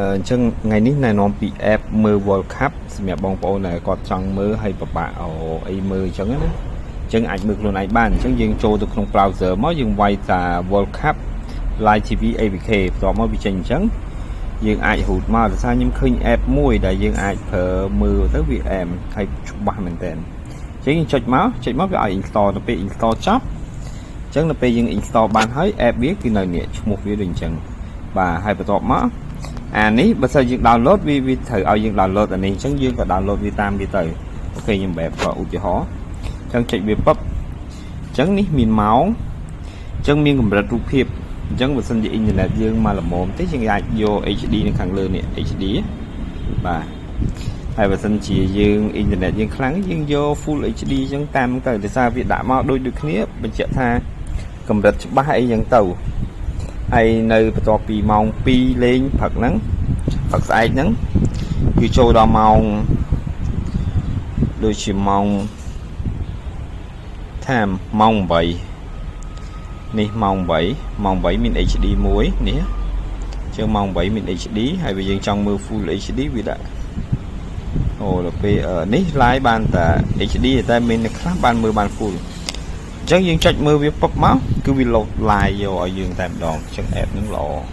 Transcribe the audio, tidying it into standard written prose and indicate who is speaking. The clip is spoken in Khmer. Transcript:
Speaker 1: អញ្ចឹងថ្ងៃនេះណែនាំពី app មើល World Cup សម្រាប់បងប្អូនដែលគាត់ចង់មើលហើយពិបាកអីមើលអញ្ចឹងណាអញ្ចឹងអាចមើលខ្លួនឯងបានអញ្ចឹងយើងចូលទៅក្នុង browser មកយើងវាយតា World Cup Live TV APK បន្ទាប់មកវាចេញអញ្ចឹងយើងអាចរូតមកដោយសារខ្ញុំឃើញ app មួយដែលយើងអាចប្រើមើលទៅវាអែមហើយច្បាស់មែនតើអញ្ចឹងយើងចុចមកចុចមកវាឲ្យ install ទៅពេល install ចប់អញ្ចឹងនៅពេលយើង install បានហើយ app វាគឺនៅនេះឈ្មោះវាដូចអញ្ចឹងបាទហើយបន្ទាប់មកអានេះបើសិនយើង download វាវាត្រូវឲ្យយើង download អានេះអញ្ចឹងយើងក៏ download វាតាមវាទៅOK ខ្ញុំបែបក៏ឧទាហរណ៍អញ្ចឹងចុចវាពឹបអញ្ចឹងនេះមានម៉ោងអញ្ចឹងមានកម្រិតរូបភាពអញ្ចឹងបើសិនជាអ៊ីនធឺណិតយើងមកល្មមទេយើងអាចយក HD នៅខាងលើនេះ HD បាទហើយបើសិនជាយើងអ៊ីនធឺណិតយើងខ្លាំងយើងយក Full HD អញ្ចឹងតាមទៅដោយសារវាដាក់មកដូចដូចគ្នាបញ្ជាក់ថាកម្រិតច្បាស់អីចឹងទៅហើយនៅបន្ទាប់ពីម៉ោង2លេងព្រឹកហ្នឹងព្រឹកស្អែកហ្នឹងគឺចូលដល់ម៉ោងដូចជាម៉ោងថាម៉ោង8នេះម៉ោង8ម៉ោង8មាន HD មួយនេះជាងម៉ោង8មាន HD ហើយបើយើងចង់មើល Full HD វាដាក់អូដល់ពេលនេះ live បានតែ HD តែមានខ្លះបានមើលបាន full អញ្ចឹងយើងចុចមើលវាពឹបមកគឺវា load live យកឲ្យយើងតែម្ដងអញ្ចឹង app ហ្នឹងល្អ។